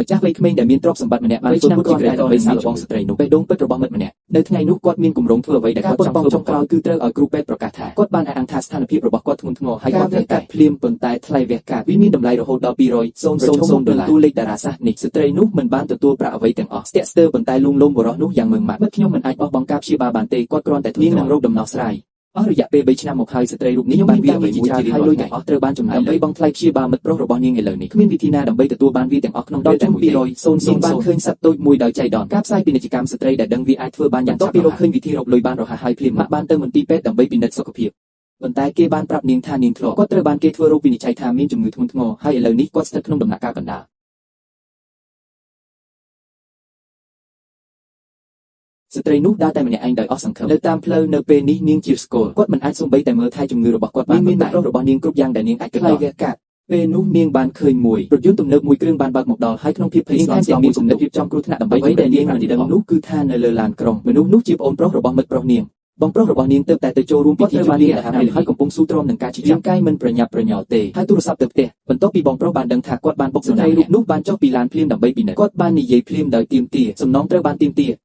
ម្ចាស់វ័យក្មេងដែលមានទ្រព្យសម្បត្តិម្នាក់បានធ្វើពុតជាក្រែដើម្បីសាកល្បងស្ត្រីនោះបេះដូងពិតរបស់មិត្តម្នាក់នៅថ្ងៃនោះគាត់មានគម្រោងធ្វើអ្វីដែលគាត់ចង់ធ្វើចុងក្រោយគឺត្រូវឲ្យគ្រូពេទ្យប្រកាសថាគាត់បានអះអាងថាស្ថានភាពរបស់គាត់ធ្ងន់ធ្ងរហើយគាត់ត្រូវកាត់ភ្លាមប៉ុន្តែថ្លៃវះកាត់វាមានតម្លៃរហូតដល់200,000ដុល្លារតួលេខតារាសាស្ត្រនេះស្ត្រីនោះមិនបានទទួលប្រាក់អ្វីទាំងអស់ស្ទាក់ស្ទើរប៉ុន្តែលួងលោមបុរសនោះយ៉ាងម៉ឺងម៉ាត់មិត្តខ្ញុំមិនអាចបោះបង់ការព្យាបាលបានទេគាត់គ្រាន់តែនាងនឹងរកដំណោះស្រាយអស់រយៈពេល3ឆ្នាំមកហើយស្ត្រីរូបនេះបានវាអ្វីមួយជារៀងរាល់ថ្ងៃអស់ត្រូវបានចំណាយដើម្បីបង់ថ្លៃព្យាបាលមិត្តប្រុសរបស់នាងឥឡូវនេះគ្មានវិធីណាដើម្បីទទួលបានវាទាំងអស់ក្នុងពេលតែមួយទេ200,000បានឃើញសត្វតូចមួយដោយចៃដន្យការផ្សាយពាណិជ្ជកម្មស្ត្រីដែលដឹងវាអាចធ្វើបានយ៉ាងឆាប់រហ័សពីរកឃើញវិធីរកលុយបានរហ័សហើយភ្លាមម៉ាក់បានទៅមន្ទីរពេទ្យដើម្បីពិនិត្យសុខភាពប៉ុន្តែគេបានប្រាប់នាងថានាងធ្លាប់គាត់ត្រូវបានគេធ្វើរោគវិនិច្ឆ័យថាមានជំងឺធ្ងន់ធ្ងរហើយឥឡូវនេះគាត់ស្ថិតក្នុងដំណាក់កាលកណ្ដាលស្ត្រីនោះដើរតែម្នាក់ឯងដោយអស់សង្ឃឹមនៅតាមផ្លូវនៅពេលនេះនាងជាស្គាល់គាត់មិនអាចសូម្បីតែមើលថែជំងឺរបស់គាត់បានមានមិត្តប្រុសរបស់នាងគ្រប់យ៉ាងដែលនាងអាចគិតដល់វះកាត់ពេលនោះនាងបានឃើញមួយរថយន្តទំនើបមួយគ្រឿងបានបើកមកដល់ហើយក្នុងភាពភ័យស្លន់ស្លោមានគំនិតរៀបចំគ្រោះថ្នាក់ដើម្បីដែលនាងមិនដឹងនោះគឺថានៅលើឡានក្រុងមនុស្សនោះជាប្អូនប្រុសរបស់មិត្តប្រុសនាងបងប្រុសរបស់នាងទើបតែទៅចូលរួមពិធីជប់លៀងអាហារហើយកំពុងស៊ូទ្រាំនឹងការឈឺចាំកាយមិនប្រញាប់ប្រញាល់ទេហើយទូរស័ព្ទទៅផ្ទះបន្ទាប់ពីបងប្រុសបានដឹងថាគាត់បានបុកស្ត្រីរូបនោះបានចុះពីឡានភ្លាមដើម្បីពិនិត្យគាត់បាននិយាយភ្លាមដោយទាមទារសំណងត្រូវបានទាមទារ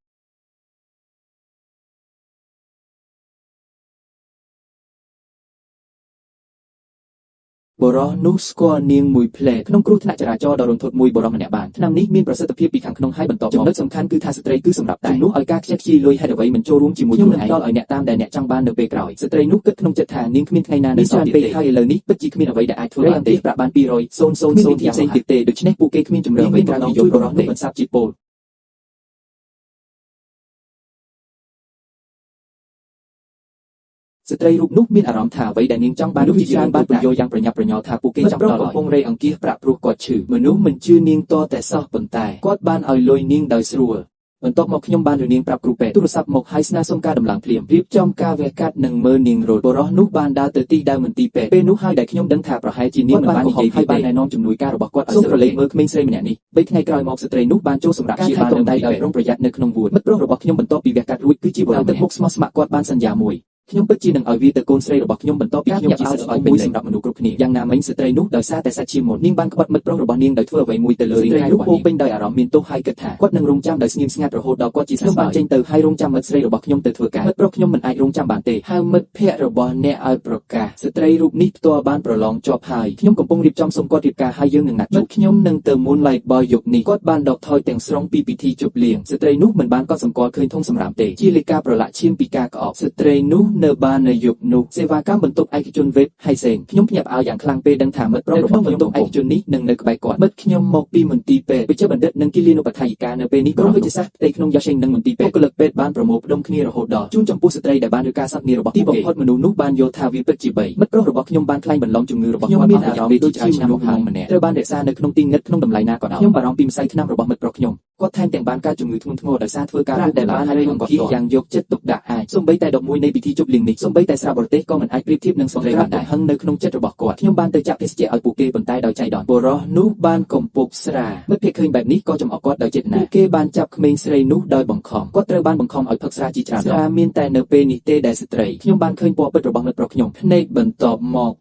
បុរសនោះស្គាល់នាងមួយផ្លែក្នុងគ្រោះថ្នាក់ចរាចរណ៍ដ៏រន្ធត់មួយបុរសម្នាក់បានថ្នាំនេះមានប្រសិទ្ធភាពពីខាងក្នុងហើយបន្តចំណុចសំខាន់គឺថាស្ត្រីគឺសម្រាប់តែជំនួសឲ្យការខ្ជះខ្ជាយលុយហេតុអ្វីមិនចូលរួមជាមួយខ្ញុំនឹងផ្ដល់ឲ្យអ្នកតាមដែលអ្នកចង់បាននៅពេលក្រោយស្ត្រីនោះគិតក្នុងចិត្តថានាងគ្មានថ្ងៃណានៅសល់ទៀតទេហើយឥឡូវនេះពិតជាគ្មានអ្វីដែលអាចធ្វើបានទេប្រាក់បាន200,000ផ្សេងទៀតទេដូច្នេះពួកគេគ្មានជំរឿអ្វីក្រៅពីជួយបុរសនោះបន្សាបជាតិពលស្ត្រីរូបនោះមានអារម្មណ៍ថាអ្វីដែលនាងចង់បាននោះជាច្រើនបានពន្យល់យ៉ាងប្រញាប់ប្រញាល់ថាពួកគេចង់ផ្ដល់កំពុងរៃអង្គាសប្រាក់ព្រោះគាត់ឈឺមនុស្សមិនជឿនាងតតែសោះប៉ុន្តែគាត់បានឲ្យលុយនាងដោយស្រួលបន្ទាប់មកខ្ញុំបានឬនាងប្រាប់គ្រូពេទ្យទូរស័ព្ទមកហើយស្នើសុំការដំឡើងភ្លាមរៀបចំការវះកាត់និងមើលនាងរត់បុរសនោះបានដើរទៅទីដើមមន្ទីរពេទ្យពេលនោះហើយដែលខ្ញុំដឹងថាប្រហែលជានាងមិនបាននិយាយហើយបានណែនាំជំនួយការរបស់គាត់ឲ្យសូមប្រឡែកមើលក្មេងស្រីម្នាក់នេះ3ថ្ងៃក្រោយមកស្ត្រីនោះបានចូលសម្រាប់ព្យាបាលនៅដោយប្រុងប្រយ័ត្ននៅក្នុងវួនមិត្តប្រុសរបស់ខ្ញុំបន្ទាប់ពីវះកាត់រួចគឺជាបុរសទឹកមុខស្មោះស្ម័គ្រគាត់បានសន្យាមួយខ្ញុំពិតជានឹងឲ្យវាទៅកូនស្រីរបស់ខ្ញុំបន្ទាប់ពីខ្ញុំជាសិស្សឲ្យពេញសម្រាប់មនុស្សគ្រប់គ្នាយ៉ាងណាមិញស្ត្រីនោះដោយសារតែសាច់ឈាមមុននាងបានក្បត់មិត្តប្រុសរបស់នាងដោយធ្វើអ្វីមួយទៅលើរាងកាយរបស់នាងពេញដោយអារម្មណ៍មានទោសហើយគិតថាគាត់នឹងរងចាំដោយស្ងៀមស្ងាត់រហូតដល់គាត់ជាខ្ញុំបានចេញទៅហើយរងចាំមិត្តស្រីរបស់ខ្ញុំទៅធ្វើការមិត្តប្រុសខ្ញុំមិនអាចរងចាំបានទេហៅមិត្តភ័ក្តិរបស់អ្នកឲ្យប្រកាសស្ត្រីរូបនេះផ្ទាល់បានប្រឡងជាប់ហើយខ្ញុំកំពុងរៀបចំសុំគាត់រៀបការហើយយើងនឹងណាត់ជួបខ្ញុំនឹងទៅ Moonlight Boy យប់នេះគាត់បានដកថយទាំងស្រុងពីពិធីជប់លៀងស្ត្រីនោះមិនបានកត់សម្គាល់ឃើញធុងសម្រាមទេជាលេខាប្រឡាក់ឈាមពីការក្អកស្ត្រីនោះនៅបាននៅយប់នោះសេវាកម្មបន្ទប់ឯកជនវេបហៃសេងខ្ញុំភ្ញាក់ផ្អើលយ៉ាងខ្លាំងពេលដឹងថាមិត្តប្រុសរបស់ខ្ញុំបន្ទប់ឯកជននេះនឹងនៅក្បែរគាត់មិត្តខ្ញុំមកពីមន្ទីរពេទ្យវិជ្ជបណ្ឌិតនិងគិលានុបដ្ឋាយិកានៅពេលនេះក្រុមវិទ្យាសាស្ត្រផ្ទៃក្នុងយ៉ាសេងនិងមន្ទីរពេទ្យបុគ្គលិកពេទ្យបានប្រមូលផ្ដុំគ្នារហូតដល់ជូនចំពោះស្ត្រីដែលបានឬការសន្ទនារបស់ទីបំផុតមនុស្សនោះបានយល់ថាវាពិតជាបីមិត្តប្រុសរបស់ខ្ញុំបានក្លែងបន្លំជំងឺរបស់គាត់មានអារម្មណ៍ដូចជាមនុស្សម្នាក់ត្រូវបានរក្សានៅក្នុងទីងឹតក្នុងតម្លៃណាក៏ដោយខ្ញុំបារម្ភពីម្សៅថ្នាំរបស់មិត្តប្រុសខ្ញុំគាត់ថែមទាំងបានកើតជំងឺធ្ងន់ធ្ងរដោយសារធ្វើការដែលបានហើយអង្គាសយ៉ាងយកចិត្តទុកដាក់អាចសូម្បីតែ11នៃពិធីជប់លៀងនេះសូម្បីតែស្រាបរទេសក៏មិនអាចប្រៀបធៀបនឹងស្ត្រីបានដែរហឹងនៅក្នុងចិត្តរបស់គាត់ខ្ញុំបានទៅចាក់ភេសជ្ជៈឲ្យពួកគេប៉ុន្តែដោយចៃដន្យបុរសនោះបានកំពប់ស្រាមិត្តភក្តិឃើញបែបនេះក៏ចំអកគាត់ដោយចេតនាពួកគេបានចាប់ក្មេងស្រីនោះដោយបង្ខំគាត់ត្រូវបានបង្ខំឲ្យផឹកស្រាជាច្រើនដងស្រាមានតែនៅពេលនេះទេដែលស្ត្រីខ្ញុំបានឃើញពណ៌ពិតរបស់មិត្តប្រុសខ្ញុំភ្នែកបន្ទាប់ម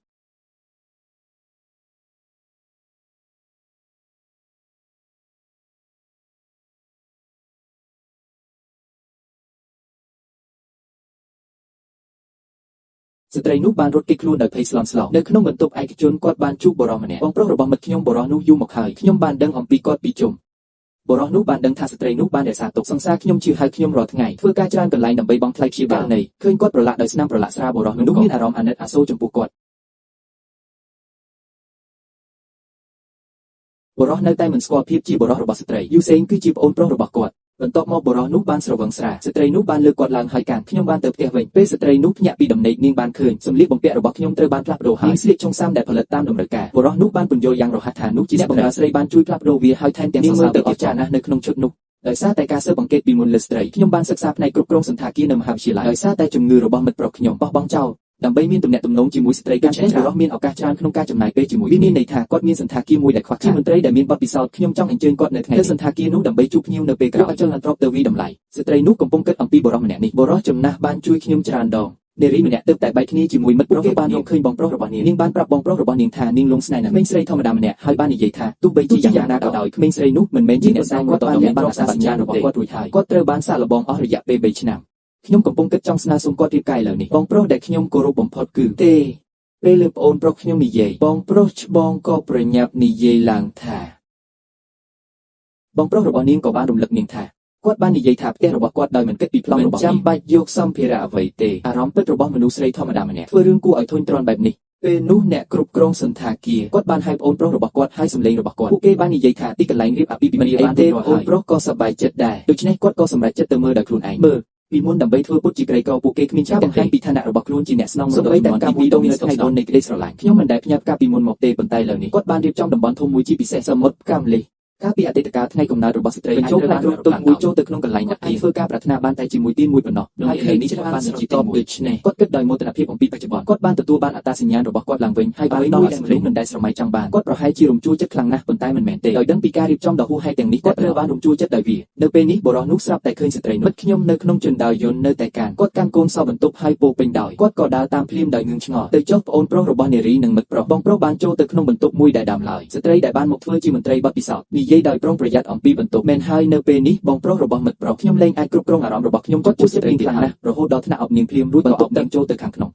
កស្ត្រីនោះបានរត់គេចខ្លួនដោយភ័យស្លន់ស្លោនៅក្នុងបន្ទប់ឯកជនគាត់បានជួបបុរសម្នាក់បងប្រុសរបស់មិត្តខ្ញុំបុរសនោះយូរមកហើយខ្ញុំបានដឹងអំពីគាត់ពីជុំបុរសនោះបានដឹងថាស្ត្រីនោះបានរក្សាទុកសង្សារខ្ញុំជឿហើយខ្ញុំរាល់ថ្ងៃធ្វើការច្រើនកន្លែងដើម្បីបង់ថ្លៃព្យាបាលនៃឃើញគាត់ប្រឡាក់ដោយស្នាមប្រឡាក់ស្រាបុរសនោះមានអារម្មណ៍អាណិតអាសូរចំពោះគាត់បុរសនៅតែមិនស្គាល់ភាពជាបុរសរបស់ស្ត្រីយូសេងគឺជាប្អូនប្រុសរបស់គាត់បន្ទាប់មកបុរសនោះបានស្រវឹងស្រាស្ត្រីនោះបានលើកគាត់ឡើងហើយកាន់ខ្ញុំបានទៅផ្ទះវិញពេលស្ត្រីនោះភ្ញាក់ពីដំណេកនាងបានឃើញសម្លៀកបំពាក់របស់ខ្ញុំត្រូវបានផ្លាស់ប្ដូរហើយនាងស្លៀកឆុងសាំដែលផលិតតាមតម្រូវការបុរសនោះបានពន្យល់យ៉ាងរហ័សថានោះជាអ្នកបម្រើស្រីបានជួយផ្លាស់ប្ដូរវាហើយថែមទាំងសរសើរទៅអស្ចារ្យណាស់នៅក្នុងឈុតនោះដោយសារតែការស៊ើបអង្កេតពីមុនលើស្ត្រីខ្ញុំបានសិក្សាផ្នែកគ្រប់គ្រងសណ្ឋាគារនៅមហាវិទ្យាល័យដោយសារតែជំងឺរបស់មិត្តប្រុសខ្ញុំបោះបង់ចោលដើម្បីមានទំនាក់ទំនងជាមួយស្ត្រីកាន់តែបុរសមានឱកាសច្រើនក្នុងការចំណាយពេលជាមួយវាមានន័យថាគាត់មានសណ្ឋាគារមួយដែលខ្វះខាតជាមន្ត្រីដែលមានបទពិសោធន៍ខ្ញុំចង់អញ្ជើញគាត់នៅថ្ងៃនេះទៅសណ្ឋាគារនោះដើម្បីជួបភ្ញៀវនៅពេលក្រោយអចលនទ្រព្យទៅវីតម្លៃស្ត្រីនោះកំពុងគិតអំពីបុរសម្នាក់នេះបុរសចំណាស់បានជួយខ្ញុំច្រើនដង នារីម្នាក់ទើបតែបែកគ្នាជាមួយមិត្តប្រុសគេបានរកឃើញបងប្រុសរបស់នាងនាងបានប្រាប់បងប្រុសរបស់នាងថានាងលងស្នេហ៍នឹងក្មេងស្រីធម្មតាម្នាក់ហើយបាននិយាយថាទោះបីជាយ៉ាងណាក៏ដោយក្មេងស្រីនោះមិនមែនជាអ្នកស្នងគាត់បានបានអត្តសញ្ញាណរបស់គាត់រួចហើយគាត់ត្រូវបានសាកល្បងអស់រយៈពេល3ឆ្នាំខ្ញុំកំពុងគិតចង់ស្នើសុំគាត់រៀបការឥឡូវនេះបងប្រុសដែលខ្ញុំគោរពបំផុតគឺទេពេលលើប្អូនប្រុសខ្ញុំនិយាយបងប្រុសច្បងក៏ប្រញាប់និយាយឡើងថាបងប្រុសរបស់នាងក៏បានរំលឹកនាងថាគាត់បាននិយាយថាផ្ទះរបស់គាត់ដោយមិនគិតពីប្លង់របស់នាងចាំបាច់យកសម្ភារៈអ្វីទេអារម្មណ៍ពិតរបស់មនុស្សស្រីធម្មតាម្នាក់ធ្វើរឿងគួរឲ្យធុញទ្រាន់បែបនេះពេលនោះអ្នកគ្រប់គ្រងសន្តាគារគាត់បានហៅប្អូនប្រុសរបស់គាត់ហើយសម្លេងរបស់គាត់ពួកគេបាននិយាយថាទីកន្លែងរៀបអាពាហ៍ពិពាហ៍បានទេប្អូនប្រុសក៏សប្បាយចិត្តដែរដូច្នេះគាត់ក៏សម្រេចចិត្តទៅមើលដោយខ្លួនឯងមើលពីមុនដើម្បីធ្វើពុតជាក្រីក្រពួកគេគ្មានការបង្ហាញពីឋានៈរបស់ខ្លួនជាអ្នកស្នងសូម្បីតែការមួយដងនៅថ្ងៃបុណ្យនៃក្តីស្រឡាញ់ខ្ញុំមិនដែលផ្ញើផ្កាពីមុនមកទេប៉ុន្តែឥឡូវនេះគាត់បានរៀបចំតំបន់ធំមួយជាពិសេសសមុទ្រផ្កាម្លិះកាលពីអតីតកាលថ្ងៃកំណើតរបស់ស្ត្រីអាចត្រូវបានគ្រប់ទុកមួយចូលទៅក្នុងកន្លែងអាចធ្វើការប្រាថ្នាបានតែជាមួយទៀនមួយប៉ុណ្ណោះហើយឥឡូវនេះគាត់បានជាតបដូច្នេះគាត់គិតដោយមោទនភាពអំពីបច្ចុប្បន្នគាត់បានទទួលបានអត្តសញ្ញាណរបស់គាត់ឡើងវិញហើយបានដល់ឲ្យមនុស្សមិនដែលស្រមៃចង់បានគាត់ប្រហែលជារំជួលចិត្តខ្លាំងណាស់ប៉ុន្តែមិនមែនទេដោយដឹងពីការរៀបចំដ៏ហួសហេតុទាំងនេះគាត់ត្រូវបានរំជួលចិត្តដោយវានៅពេលនេះបុរសនោះស្រាប់តែឃើញស្ត្រីនោះមិត្តខ្ញុំនៅក្នុងជណ្ដើរយន្តនៅតែកានគាត់កាន់កូនសោបន្ទប់ហើយពោពេញដោយគាត់ក៏ដើរតាមភ្លាមដោយងឿងឆ្ងល់ទៅចុះប្អូនប្រុសរបស់នារីនិងមិត្តប្រុសបងប្រុសបានចូលទៅក្នុងបន្ទប់មួយដែលដើមឡើយស្ត្រីដែលបានមកធ្វើជាមន្ត្រីបទពិសោធន៍និយាយដោយប្រុងប្រយ័ត្នអំពីបន្ទប់មែនហើយនៅពេលនេះបងប្រុសរបស់មិត្តប្រុសខ្ញុំលែងអាចគ្រប់គ្រងអារម្មណ៍របស់ខ្ញុំគាត់ជួស្ត្រីខ្លាំងណាស់រហូតដល់ថ្នាក់អបនាងភ្លាមរួចបន្ទប់ទឹកចូលទៅខាងក្នុង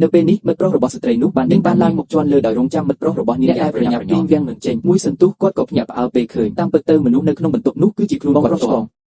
នៅពេលនេះមិត្តប្រុសរបស់ស្ត្រីនោះបាននឹងបានឡើងមកជន់លើដោយរងចាំមិត្តប្រុសរបស់នាងដែលប្រញាប់ពីងវាំងនឹងចេញមួយសន្ទុះគាត់ក៏ភ្ញាក់ផ្អើលពេលឃើញតាមពិតទៅមនុស្សនៅក្នុងបន្ទប់នោះគឺជាខ្លួនគាត់ផ្ទាល់។